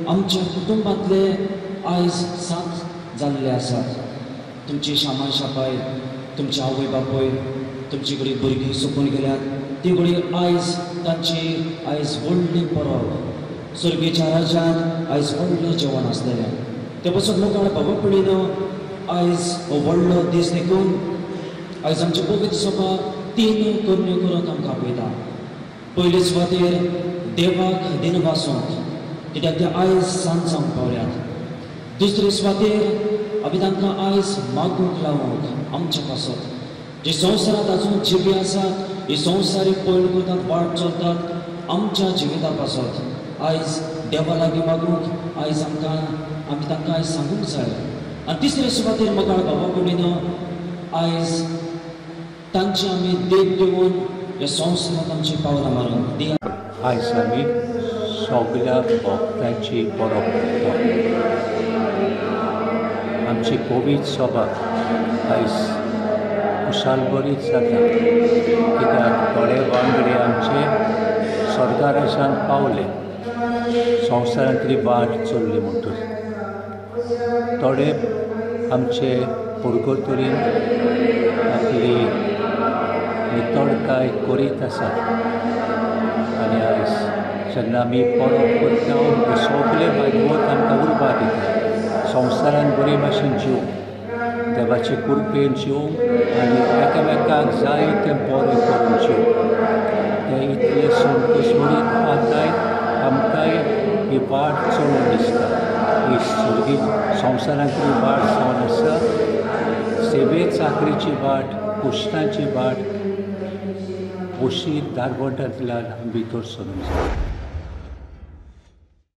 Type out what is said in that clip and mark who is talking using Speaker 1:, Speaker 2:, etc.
Speaker 1: आमच्या कुटुंबांतले आयज सांत जाल्ले आसात। तुमची शामाय शापाय, तुमची आवय बापूय, तुमची घडी भुरगीं सोंपून गेल्यात, ती घडी आयज तांची आयज व्हडली परब सर्गीच्या राज्यांत आयज व्हडलें जेवण आसलेलें। ते पासून मुखार बाबा पिळीनो आयज हो व्हडलो दीस देखून आयज आमची पवित्र सभा तीन करण्यो करूंक आमकां आपयता। पयले सुवातेर देवाक दिनवासूंक, कित्याक ते आयज सांत जावंक पावल्यात। दुसरे सुवातेर आमी तांकां आयज मागूंक लावंक आमच्या पासत जे संवसारांत आजून जिवी आसात, ही संवसारीक पयल करतात, वाट चलतात, आमच्या जिविता पासत आयज देवा लागीं मागूंक आयज आमकां आमी तांकां आयज सांगूंक जाय। आनी तिसरे सुवातेर मोगाळ बाबा भयणीनो आयज तांची आमी देख घेवन ह्या संवसारांत आमची पावलां मारून दी।
Speaker 2: आयज आमी सगळ्या भक्तांची परब करता। आमची पवित्र सभा आयज खुशालभरीत जाता, कित्याक थोडे वांगडी आमचे स्वर्गाराज्यांत पावले, संवसारांतली वाट चल्ली म्हणटूच थोडे आमचे पुर्गोतरीन आपली नितळकाय करीत आसात। आनी आयज जेन्ना आमी परब करता सगळे भागवत आमकां उर्बा दिता, संवसारान बरे भाशेन जिवंक, देवाचे कृपेन जिवंक आनी एकामेकाक जाय तें बरें करून जिवंक। तें इतलें संतोशभरीत आतांय आमकांय ही वाट चलोवन दिसता। ही सर्गी संवसारांतली वाट जावन आसा सेवे चाकरीची वाट, कुश्टांची वाट, अशी दारवटांतल्यान भितर सरूंक जाय।